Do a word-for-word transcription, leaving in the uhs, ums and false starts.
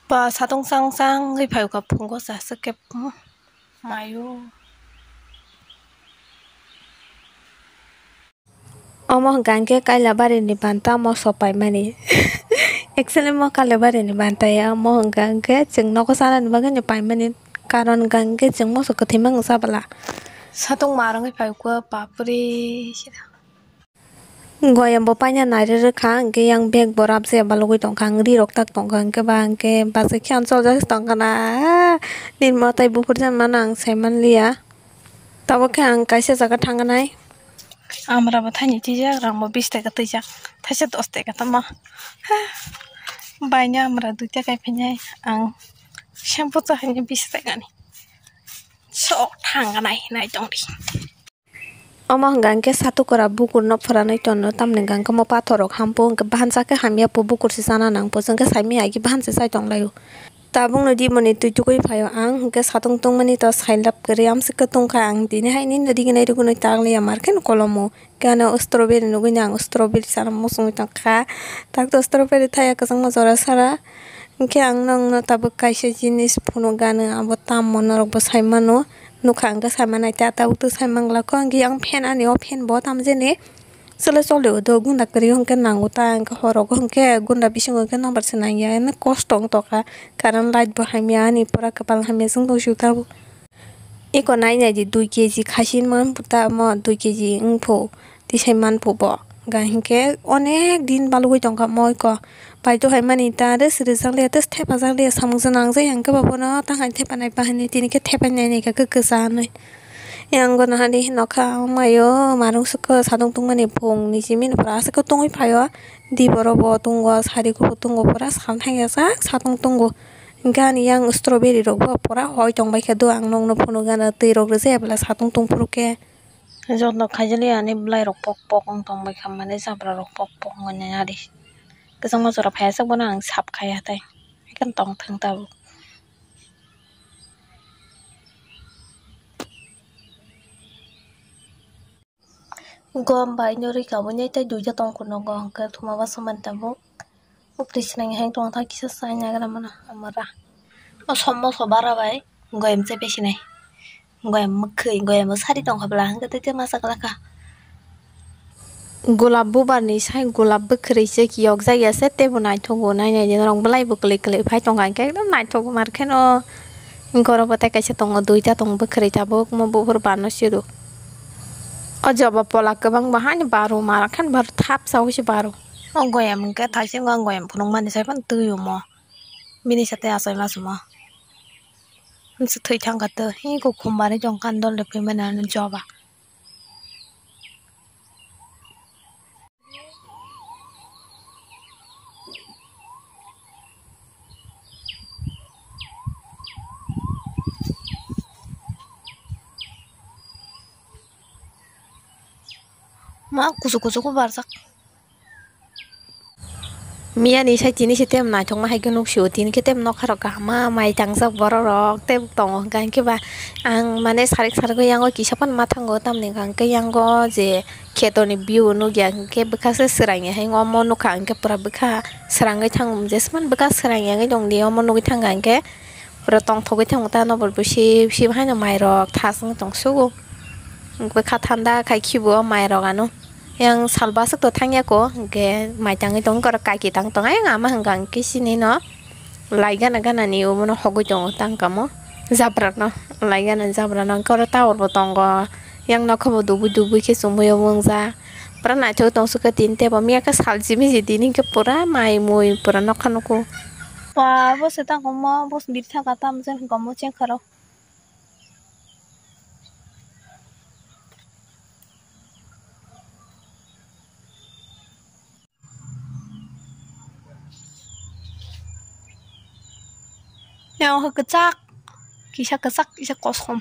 Ba satung chang chang wngwi phaikha phungo chaswk khe, hmm, mayo. Omo hwnkha hwnkhe Kailabari ni banta moso paimani. Actually, mo Kailabari ni banta ya, omo hwnkha hwnkhe chwng nogo chanani bagwi no paimani, karon hwnkha hwnkhe chwng moso kwthwi mangsa bwla. Satung ma rwngwi phaikha, bapre. Goyam bo paina nai rwrwkha, hwnkhe yang bag bo rap jaya balugwi tongkha, ang ri rok tak tongkha, hwnkhe ba hwnkhe bachai khe ang choljak tongkha na, nini mwtai buphur jani mano ang sai manliya. Tabuk khe ang kaisa jaga thangnai. Amra bo thaini twijak, rang bo bish taka twijak, thaisa dos taka tamo. Baino amra duita kai phainai, ang shampoo cha haini bish taka ni. Sok thangnai, nai tongdi. Omo hwnkha hwnkhe satukra bukurno phwranwi tonno, tamni hwnkha hwnkhe omo pathor rok hampu hwnkhe bahansa khe hamya po, bukur se chana nang po, chwngkhe saimanya agi bahansa chai tonglaio. Tabukno dimoni twi tugwi phaio ang, hwnkhe satung tungmani to sailap kwrwi amswk khe tungkha ang, tini hai nini riginai rigunwi takliya mar kheno kolomo, khe ano strawberry nugwi no ang strawberry chana muchungwi tongkha, takto strawberry thaya kwchangma jora sara, hwnkhe ang nokno tabuk kaisa jinis phunukgano, abo tammo norokbo saimano. Nukha hwnkhe saima naita tabuk twi sai manglakho, hwnkhe yang fan ani o fan bo tamjani chwlwi choli o do gunda kwrwi hwnkhe nango ta hwnkhe horogo hwnkhe gunda bisingo hwnkhe nobar se nangya hwnwi kosto wng tongkha, current light bo hamya ani pura kwpal hamya chwng tong sio tabuk. Eko nai nai di dui keji khasi man puta mo dui keji wngphu. Tisai manphubo. Hingkha hinkhe onek din balugwi tongkha moi ko. Paito hai mani ta res rijak liya, tes thepa jak liya, samung se nangjak ya, hingkhe bo bono tang hai thepa nai pa hinwi tini khe thepai nai nai kha khe kwchang hinwi. Yang gono hani hinwi nokha, o mayo, marung sukha, satung tungmani phung ni simi ni pura aswk khe tungwi phaio. Di borok bo tungo, sari kuphur tungo, pura sal thang ya sak satung tungo. Hingkhe ani yang strawberry rok bo pura hoi tong bai kha do, ang nokno phunuk gana twi rok rijak ya bwla satung tung phuru khe. Joto khaijali ani bwlairok pok pok wng tongbaikha, mane jabrarok pok pok wngwi nai ari. Kwchangma jora phaiya swk bono ang sap khai hatai, haikhe tongthwng tabuk. Gom bai norwi kabui nai tei duida tongkhu nogo hwnkhe thuma basamani tabuk. Bwtwi swnamwi hai tongthok kisa chai nagra mano amora. O som moso bara bai goyam chepe sinai. Goyam mwkhwi, goyam o sari tongkha bwla hwnkhe tei tei masa kwlakha. Golap bubar ni sai golap bwkhwrwi se kiyokjak ya se teibo naithogo nainai de norok bwlai bo kwlwi kwlwi phai tongkha hwnkhe ekdom naithogo mar kheno. Hwnkhe oro bo tei kaisa tongo duita tongo bwkhwrwi tabuk mo buphuru barno siro. O joba pola kwbang bo haino baro mara khan baro thap saui se baro. O goyam hwnkhe thaising o ang goyam phunukmani sai phano twi omo. Bini satwi achai ma sumo. Hamsa thwi thangkha twi. Hi kukhum manwi tong kha dol de phai mani ano joba. Ma kuchuk kuchuk barjak. Miyani sai tini se tem naithokma hai khe nuk sio, tini khe tem nokha rok kaham ma mai tangjak borok rok tei tongo hwnkha hwnkhe ba ang mane sarik sarik yango kisa phano ma thango tamni hwnkha hwnkhe yango je kheto ni view nukya hwnkhe bwkha se swrang ya hai omo nukha hwnkhe pura bwkha swrangwi thang jesmani bwkha swrang yangwi tongdi omo nugwi thangkha hwnkhe. Pura tongthogwi thango ta, nokbar bisip bisip haino mairok thas wngwi tongsugo. Bwkha thanda khai khibo o mairok ano. Yang salbaswk to thangya ko, hwnkhe mai tangwi tongwi koro kaki tang tong ayang ama hwnkha hwnkhe sinino lai gana gana ni obono hogwi tongo tang kamo. Jabra no lai gana jabra no hwnkhe oro tower bo tongo. Yang nokha bo dubui dubui khe chumui obo wngjak. Pura naithok tong sukha tini tebo miya khe sal jibiji tini hinkhe pura mai mui pura nokha nuko. Ba bo se tang omo bo se biri thangkha tamo je hwnkha omo chengkha rok. Yang khe kwchak kisa kwchak kisa kosom.